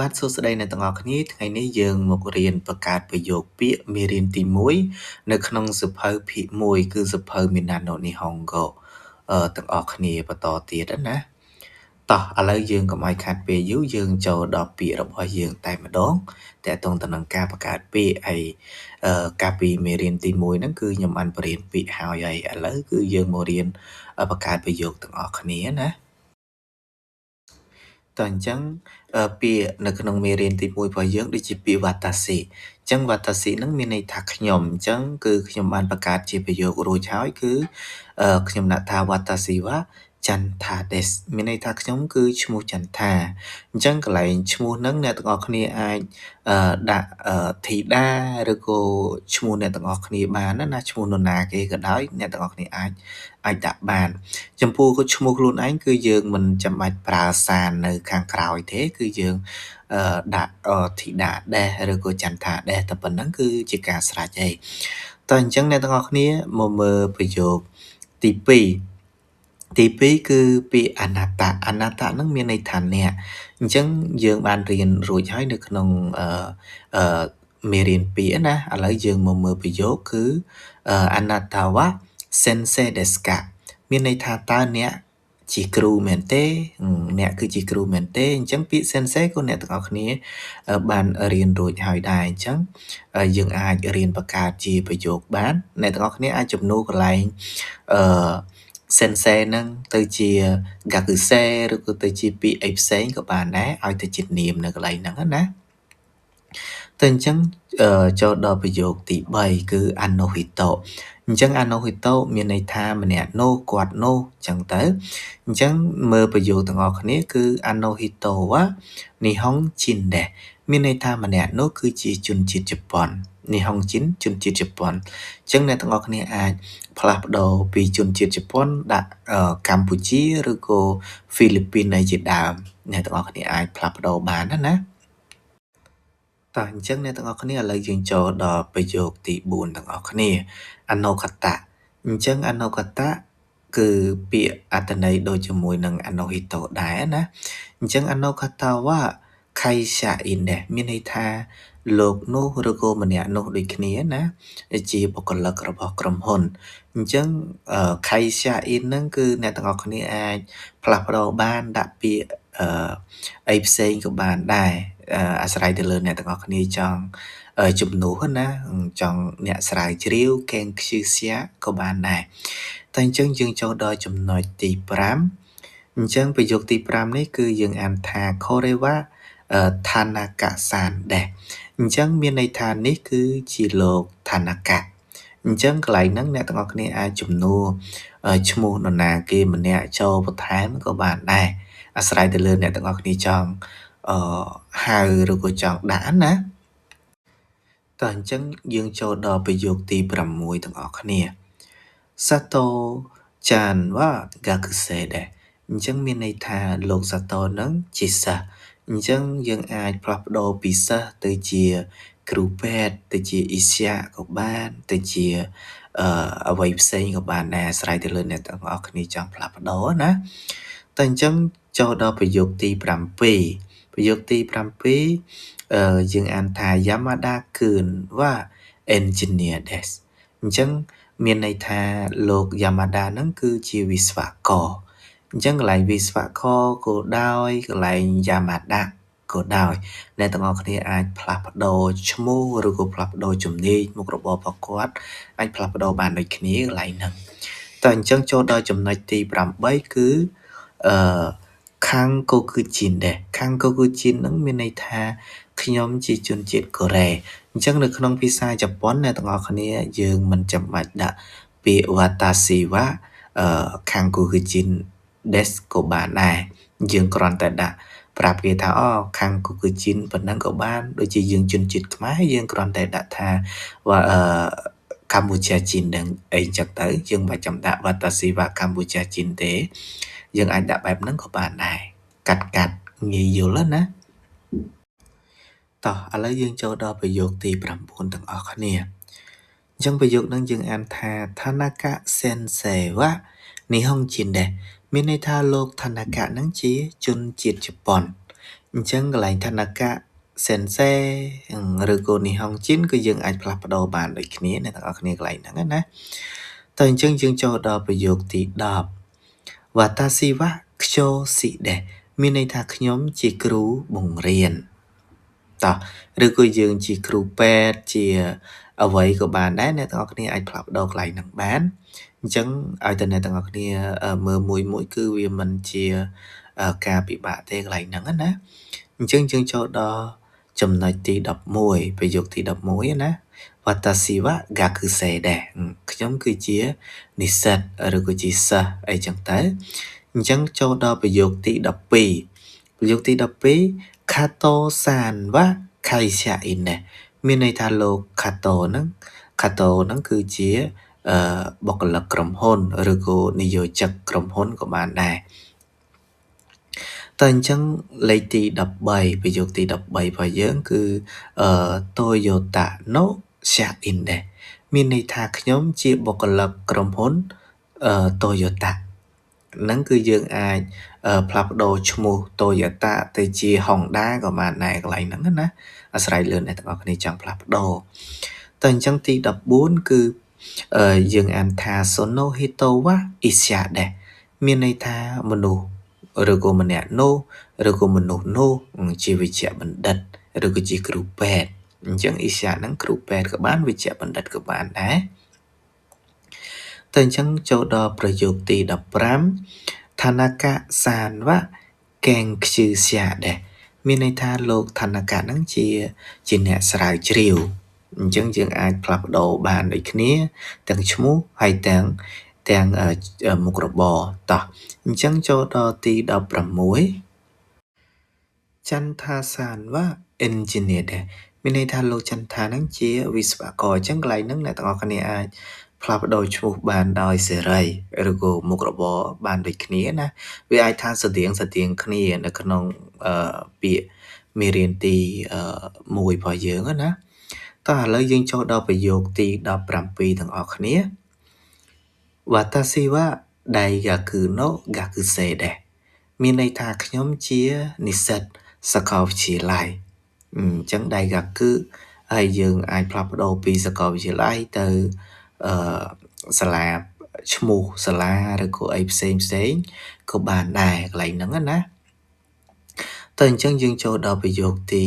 បាទសួស្តីអ្នកទាំងអស់គ្នាថ្ងៃនេះយើងមករៀនបង្កើតប្រយោគពាក្យមេរៀនទី1នៅក្នុងសៀវភៅភាគ1គឺសៀវភៅ Minna no Nihongo ទាំងអស់គ្នាបន្តទៀតណាតោះឥឡូវយើងកុំឲ្យខាត់ពេលយូរយើងចូលដល់ពាក្យរបស់យើងតែម្ដងទាក់ទងទៅនឹងការបង្កើតពាក្យហើយកាលពីមេរៀនទី1ហ្នឹងគឺខ្ញុំបានបង្រៀនពាក្យហើយហើយឥឡូវគឺយើងមករៀនបង្កើតប្រយោគទាំងអស់គ្នាណាតើអញ្ចឹងពាក្យនៅក្នុងមេរៀនទី1របស់យើងដូចជាពាក្យ watashi អញ្ចឹង watashi ហ្នឹងមានន័យថាខ្ញុំអញ្ចឹងគឺខ្ញុំបានបង្កើតជាប្រយោគរួចហើយគឺខ្ញុំដាក់ថា watashi wa Chantha des មានន័យថាខ្ញុំគឺឈ្មោះចន្ទាអញ្ចឹងកន្លែងឈ្មោះហ្នឹងអ្នកទាំងអស់គ្នាអាចដាក់ធីតាឬក៏ឈ្មោះអ្នកទាំងអស់គ្នាបានណាឈ្មោះនរណាគេក៏ដោយអ្នកទាំងអស់គ្នាអាចដាក់បានចំពោះឈ្មោះខ្លួនឯងគឺយើងមិនចាំបាច់ប្រើសាននៅខាងក្រោយទេគឺយើងដាក់ធីតាដេសឬក៏ចន្ទាដេសតែប៉ុណ្្នឹងគឺជាការស្រេចហើយតោះអញ្ចឹងអ្នកទាំងអស់គ្នាមកមើលប្រយោគទី2ទី2គឺពាក្យអនត្តអនត្តហ្នឹងមានន័យថាអ្នកអញ្ចឹងយើងបានរៀនរួចហើយនៅក្នុងអឺមេរៀនពាក្យណាឥឡូវយើងមកមើលប្រយោគគឺអនត្តវៈ sensei desu ka មានន័យថាតើអ្នកជាគ្រូមែនទេអ្នកគឺជាគ្រូមែនទេអញ្ចឹងពាក្យ sensei ក៏អ្នកទាំងអស់គ្នាបានរៀនរួចហើយដែរអញ្ចឹងយើងអាចរៀនបង្កើតជាប្រយោគបានអ្នកទាំងអស់គ្នាអាចជំនួសកន្លែងអឺ sensei ហ្នឹងទៅជា gakusei ឬក៏ទៅជាពាក្យអីផ្សេងក៏បានដែរឲ្យទៅជានាមនៅកន្លែងហ្នឹងណាតែអញ្ចឹងចូលដល់ប្រយោគទី3គឺ anohito អញ្ចឹង anohito មានន័យថាម្នាក់នោះគាត់នោះអញ្ចឹងទៅអញ្ចឹងមើលប្រយោគទាំងអស់គ្នាគឺ anohito wa nihonjin des មានន័យថាម្នាក់នោះគឺជាជនជាតិជប៉ុន Nihonjin ជនជាតិជប៉ុនអញ្ចឹងអ្នកទាំងអស់គ្នាអាចផ្លាស់ប្ដូរពីជនជាតិជប៉ុនដាក់កម្ពុជាឬក៏ហ្វីលីពីនអីជាដើមអ្នកទាំងអស់គ្នាអាចផ្លាស់ប្ដូរបានណាតោះអញ្ចឹងអ្នកទាំងអស់គ្នាឥឡូវយើងចូលដល់ប្រយោគទី4ទាំងអស់គ្នាអនុកតៈអញ្ចឹងអនុកតៈគឺពាក្យអត្ថន័យដូចជាមួយនឹងអនុហិតោដែរណាអញ្ចឹងអនុកតវៈខៃសាអ៊ីនដែរមានន័យថាលោកនោះឬក៏ម្នាក់នោះដូចគ្នាណាជាបុគ្គលិករបស់ក្រុមហ៊ុនអញ្ចឹងខៃសាអ៊ីនហ្នឹងគឺអ្នកទាំងអស់គ្នាអាចផ្លាស់ប្ដូរបានដាក់ពាក្យអីផ្សេងក៏បានដែរអាស្រ័យទៅលើអ្នកទាំងអស់គ្នាចង់ជំនួសណាចង់អ្នកស្រាវជ្រាវកេងខ្ជិលស្យាក៏បានដែរតែអញ្ចឹងយើងចូលដល់ចំណុចទី5អញ្ចឹងប្រយោគទី5នេះគឺយើងអានថា Korewa Tanaka-san ដែរអញ្ចឹងមានន័យថានេះគឺជាលោក Tanaka អញ្ចឹងកន្លែងហ្នឹងអ្នកទាំងអស់គ្នាអាចជំនួសឈ្មោះនរណាគេម្នាក់ចូលបន្ថែមក៏បានដែរអាស្រ័យទៅលើអ្នកទាំងអស់គ្នាចង់ហៅឬក៏ចង់ដាក់ណាតោះអញ្ចឹងយើងចូលដល់ប្រយោគទី6ទាំងអស់គ្នា Sato chan wa gakusei ដែរអញ្ចឹងមានន័យថាលោក Sato ហ្នឹងជាសិស្សអញ្ចឹងយើងអាចផ្លាស់ប្ដូរពីសិស្សទៅជាគ្រូពេទ្យទៅជាអ៊ីស្យាក៏បានទៅជាអ្វីផ្សេងក៏បានដែរអាស្រ័យទៅលើអ្នកទាំងអស់គ្នាចង់ផ្លាស់ប្ដូរណាតែអញ្ចឹងចូលដល់ប្រយោគទី7ប្រយោគទី7យើងអានថា Yamada kun wa engineer des អញ្ចឹងមានន័យថាលោក Yamada ហ្នឹងគឺជាវិស្វករអញ្ចឹងកន្លែងវិស្វករក៏ដោយកន្លែង Yamada ក៏ដោយអ្នកទាំងអស់គ្នាអាចផ្លាស់ប្ដូរឈ្មោះឬក៏ផ្លាស់ប្ដូរជំនាញមុខរបររបស់គាត់អាចផ្លាស់ប្ដូរបានដូចគ្នាកន្លែងហ្នឹងតែអញ្ចឹងចូលដល់ចំណុចទី8គឺខាងកូគឺជីនដែរខាងកូគឺជីនហ្នឹងមានន័យថាខ្ញុំជាជនជាតិកូរ៉េអញ្ចឹងនៅក្នុងភាសាជប៉ុនអ្នកទាំងអស់គ្នាយើងមិនចាំបាច់ដាក់ពាក្យ watashi wa ខាងកូគឺជីន des ក៏បានដែរយើងគ្រាន់តែដាក់ប្រាប់គេថាអូខាងកូគឺជីនប៉ុណ្ណឹងក៏បានដូចជាយើងជនជាតិខ្មែរយើងគ្រាន់តែដាក់ថាកម្ពុជាជីននឹងអីចឹងទៅយើងមិនចាំដាក់ watashi wa កម្ពុជាជីនទេយើងអាចដាក់បែបហ្នឹងក៏បានដែរកាត់ងាយយល់ណាតោះឥឡូវយើងចូលដល់ប្រយោគទី9ទាំងអស់គ្នាអញ្ចឹងប្រយោគហ្នឹងយើងអានថា Tanaka sensei wa nihonjin ដែរមានន័យថាលោក Tanaka ហ្នឹងជាជនជាតិជប៉ុន អញ្ចឹងកន្លែងឋានៈសិនសេឬក៏និហុងជីនគឺយើងអាចផ្លាស់ប្ដូរបានដូចគ្នាអ្នកទាំងអស់គ្នាកន្លែងហ្នឹងណាតើអញ្ចឹងយើងចូលដល់ប្រយោគទី10វ៉ាតាស៊ីវ៉ាខ្ជូស៊ីដេមានន័យថាខ្ញុំជាគ្រូបង្រៀនតោះឬក៏យើងជាគ្រូពេទ្យជាអ្វីក៏បានដែរអ្នកទាំងអស់គ្នាអាចផ្លាស់ប្ដូរកន្លែងហ្នឹងបានអញ្ចឹងឲ្យតែអ្នកទាំងអស់គ្នាមើលមួយមួយគឺវាមិនជាការពិបាកទេកន្លែងហ្នឹងណាអញ្ចឹងយើងចូលដល់ចំណុចទី11ប្រយោគទី11ណាវ៉ាតាស៊ីវ៉ាហ្គាគឺសេដែរខ្ញុំគឺជានិស្សិតឬក៏ជាសិស្សអីចឹងទៅអញ្ចឹងចូលដល់ប្រយោគទី12ប្រយោគទី12ខាតូសានវ៉ាខៃសាអ៊ីនដែរមានន័យថាលោកខាតូហ្នឹងគឺជាបុគ្គលិកក្រុមហ៊ុនឬក៏និយោជិកក្រុមហ៊ុនក៏បានដែរតើអញ្ចឹងលេខទី13ប្រយោគទី13របស់យើងគឺ Toyota no Shain ដែរមានន័យថាខ្ញុំជាបុគ្គលិកក្រុមហ៊ុន Toyota ហ្នឹងគឺយើងអាចផ្លាស់ប្ដូរឈ្មោះ Toyota ទៅជា Honda ក៏បានដែរកន្លែងហ្នឹងណាអាស្រ័យលើអ្នកទាំងអស់គ្នាចង់ផ្លាស់ប្ដូរតើអញ្ចឹងទី14គឺយើងអានថា Sono Hito wa Isha ដែរមានន័យថាមនុស្សឬក៏ម្នាក់នោះឬក៏មនុស្សនោះជាវិជ្ជបណ្ឌិតឬក៏ជាគ្រូពេទ្យអញ្ចឹងអ៊ីសាហ្នឹងគ្រូពេទ្យក៏បានវិជ្ជបណ្ឌិតក៏បានដែរតើអញ្ចឹងចូលដល់ប្រយោគទី15ឋានៈសានវៈកេងខ្ជឺសាដែរមានន័យថាលោកឋានៈហ្នឹងជាអ្នកស្រាវជ្រាវអញ្ចឹងយើងអាចផ្លាស់ប្ដូរបានដូចគ្នាទាំងឈ្មោះហើយទាំងមុខរបរតោះអញ្ចឹងចូលដល់ទី16ចន្ទថាសានវ៉ា engineer ដែរមានន័យថាលោកចន្ទថាហ្នឹងជាវិស្វករអញ្ចឹងកន្លែងហ្នឹងអ្នកទាំងអស់គ្នាអាចផ្លាស់ប្ដូរឈ្មោះបានដោយសេរីឬក៏មុខរបរបានដូចគ្នាណាវាអាចថាស្រដៀងគ្នានៅក្នុងពាក្យមេរៀនទី1របស់យើងណាតោះឥឡូវយើងចូលដល់ប្រយោគទី17ទាំងអស់គ្នាវ៉ាតាស៊ីវ៉ាដៃហ្គាគឺណូហ្គាគឺសេដែរមានន័យថាខ្ញុំជានិស្សិតសាកលវិទ្យាល័យអញ្ចឹងដៃហ្គាគឺហើយយើងអាចផ្លាស់ប្ដូរពីសាកលវិទ្យាល័យទៅសាលាឈ្មោះសាលាឬក៏អីផ្សេងក៏បានដែរកន្លែងហ្នឹងណាតើអញ្ចឹងយើងចូលដល់ប្រយោគទី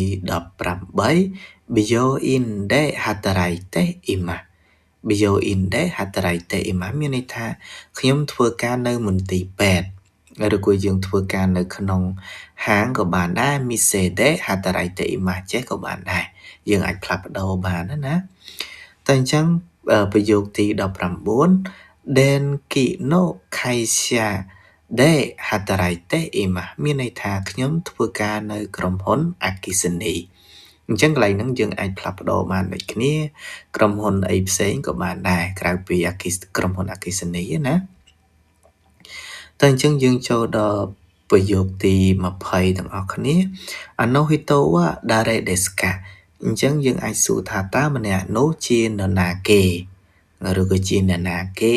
18បយោអ៊ីនដេហាតារៃតេអ៊ីម៉ាបយោអ៊ីនដេហាតារៃតេអ៊ីម៉ាមានន័យថាខ្ញុំធ្វើការនៅមន្ទីរពេទ្យឬក៏យើងធ្វើការនៅក្នុងហាងក៏បានដែរមីសេដេហាតារៃតេអ៊ីម៉ាចេះក៏បានដែរយើងអាចផ្លាស់ប្ដូរបានណាតែអញ្ចឹងប្រយោគទី19ដេនគីណូខៃសាដេហាតារៃតេអ៊ីម៉ាមានន័យថាខ្ញុំធ្វើការនៅក្រុមហ៊ុនអគ្គិសនីអញ្ចឹងកន្លែងហ្នឹងយើងអាចផ្លាស់ប្ដូរបានដូចគ្នាក្រុមហ៊ុនអីផ្សេងក៏បានដែរក្រៅពីក្រុមហ៊ុនអគ្គិសនីណាតែអញ្ចឹងយើងចូលដល់ប្រយោគទី20ទាំងអស់គ្នាអាណូហិតូវ៉ាដារ៉េដេស្កាអញ្ចឹងយើងអាចសួរថាតើម្នាក់នោះជានរណាគេឬក៏ជាអ្នកណាគេ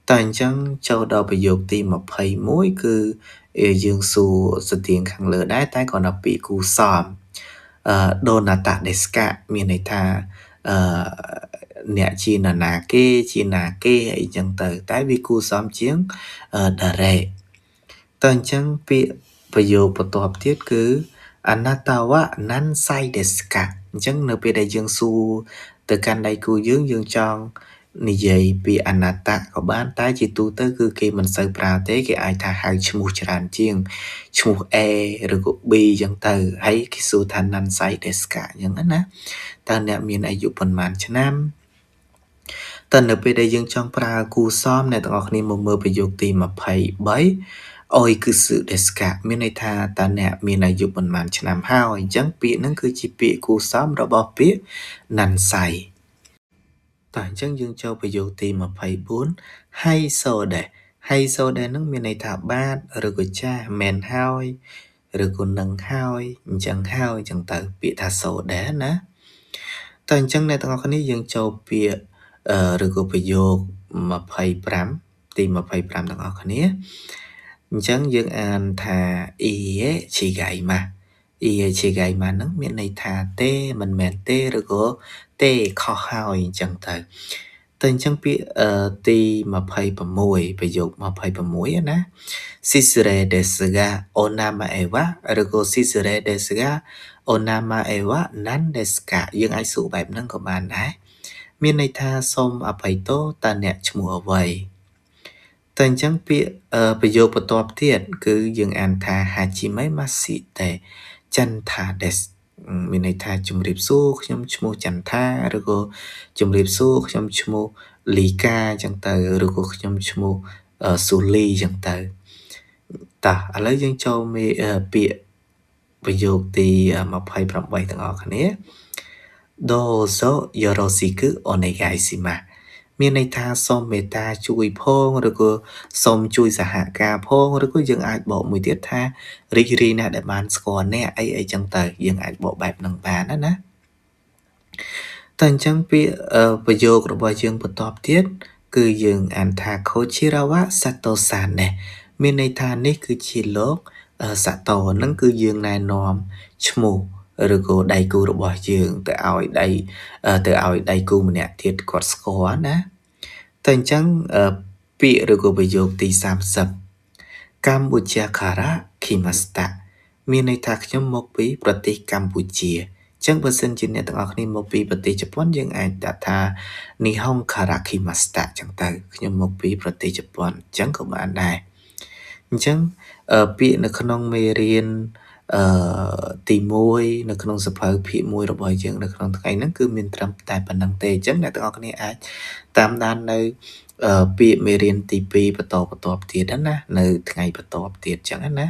តើអញ្ចឹងចូលដល់ប្រយោគទី21គឺយើងសួរស្ទៀងខាងលើដែរតែគ្រាន់តែពាក្យគូសំដូណាតាដេស្កាមានន័យថាអ្នកជានរណាគេជាណាគេអីចឹងទៅតែវាគួរសមជាងដារ៉េតើអញ្ចឹងពាក្យប្រយោគបន្ទាប់ទៀតគឺអាណាតាវ៉ាណាន់សៃដេស្កាអញ្ចឹងនៅពេលដែលយើងសួរទៅកាន់ដៃគូយើងយើងចង់និយាយពីអនត្តៈក៏បានតែជាទូទៅគឺគេមិនសូវប្រើទេគេអាចថាហៅឈ្មោះច្រើនជាងឈ្មោះ A ឬក៏ B អញ្ចឹងទៅហើយគេសួរថាណាន់សៃដេស្កាអញ្ចឹងណាតើអ្នកមានអាយុប៉ុន្មានឆ្នាំតើនៅពេលដែលយើងចង់ប្រើគូសមអ្នកទាំងអស់គ្នាមកមើលប្រយោគទី23អយគឺស៊ឺដេស្កាមានន័យថាតើអ្នកមានអាយុប៉ុន្មានឆ្នាំហើយអញ្ចឹងពាក្យហ្នឹងគឺជាពាក្យគូសមរបស់ពាក្យណាន់សៃតើអញ្ចឹងយើងចូលប្រយោគទី24ហៃសូដេហៃសូដេហ្នឹងមានន័យថាបាទឬក៏ចាស់មែនហើយឬក៏នឹងហើយអញ្ចឹងហើយអញ្ចឹងទៅពាក្យថាសូដេណាតើអញ្ចឹងអ្នកទាំងអស់គ្នាយើងចូលពាក្យឬក៏ប្រយោគ25ទី25ទាំងអស់គ្នាអ អញ្ចឹងយើងអានថាអ៊ីអេឈីហ្គៃម៉ាអ៊ីអេឈីហ្គៃម៉ាហ្នឹងមានន័យថាទេមិនមែនទេឬក៏ទេខុសហើយអញ្ចឹងទៅទៅអញ្ចឹងពាក្យទី26ប្រយោគ26ណាស៊ីសរេដេសហ្កាអូណាម៉ាអេវ៉ាឬក៏ស៊ីសរេដេសហ្កាអូណាម៉ាអេវ៉ាណាន់ដេស្កាយើងអាចសួរបែបហ្នឹងក៏បានដែរមានន័យថាសូមអភ័យទោសតើអ្នកឈ្មោះអ្វីតែអញ្ចឹងពាក្យប្រយោគបន្ទាប់ទៀតគឺយើងអានថាហាជីមេម៉ាស៊ីតេចន្ទាដេសមានន័យថាជំរាបសួរខ្ញុំឈ្មោះចន្ទាឬក៏ជំរាបសួរខ្ញុំឈ្មោះលីកាអញ្ចឹងទៅឬក៏ខ្ញុំឈ្មោះស៊ូលីអញ្ចឹងទៅតោះឥឡូវយើងចូលមេពាក្យប្រយោគទី28ទាំងអស់គ្នាដូសូយ៉ូរ៉ូស៊ីគុអូនេហ្កាយស៊ីម៉ាមានន័យថាសូមមេត្តាជួយផងឬក៏សូមជួយសហការផងឬក៏យើងអាចបកមួយទៀតថារីករាយណាស់ដែលបានស្គាល់អ្នកអីអីចឹងទៅយើងអាចបកបែបហ្នឹងបានណាណាតែអញ្ចឹងពាក្យប្រយោគរបស់យើងបន្តទៀតគឺយើងអានថាខូឈិរ៉ាវ៉ាសាតូសាននេះមានន័យថានេះគឺជាលោកសាតូហ្នឹងគឺយើងណែនាំឈ្មោះឬក៏ដៃគូរបស់យើងទៅឲ្យដៃទៅឲ្យដៃគូម្នាក់ទៀតគាត់ស្គាល់ណាតែអញ្ចឹងពាក្យឬក៏ប្រយោគទី30កម្ពុជាការ៉ាគីម៉ាស្តាមានន័យថាខ្ញុំមកពីប្រទេសកម្ពុជាអញ្ចឹងបើសិនជាអ្នកទាំងអស់គ្នាមកពីប្រទេសជប៉ុនយើងអាចដាក់ថានីហុងការ៉ាគីម៉ាស្តាអញ្ចឹងទៅខ្ញុំមកពីប្រទេសជប៉ុនអញ្ចឹងក៏បានដែរអញ្ចឹងពាក្យនៅក្នុងមេរៀនទី1នៅក្នុងសភៅភាគ1របស់យើងនៅក្នុងថ្ងៃហ្នឹងគឺមានត្រឹមតែប៉ុណ្្នឹងទេអញ្ចឹងអ្នកទាំងអស់គ្នាអាចតាមដាននៅពាក្យមេរៀនទី2បន្តបន្ទាប់ទៀតណានៅថ្ងៃបន្ទាប់ទៀតអញ្ចឹងណា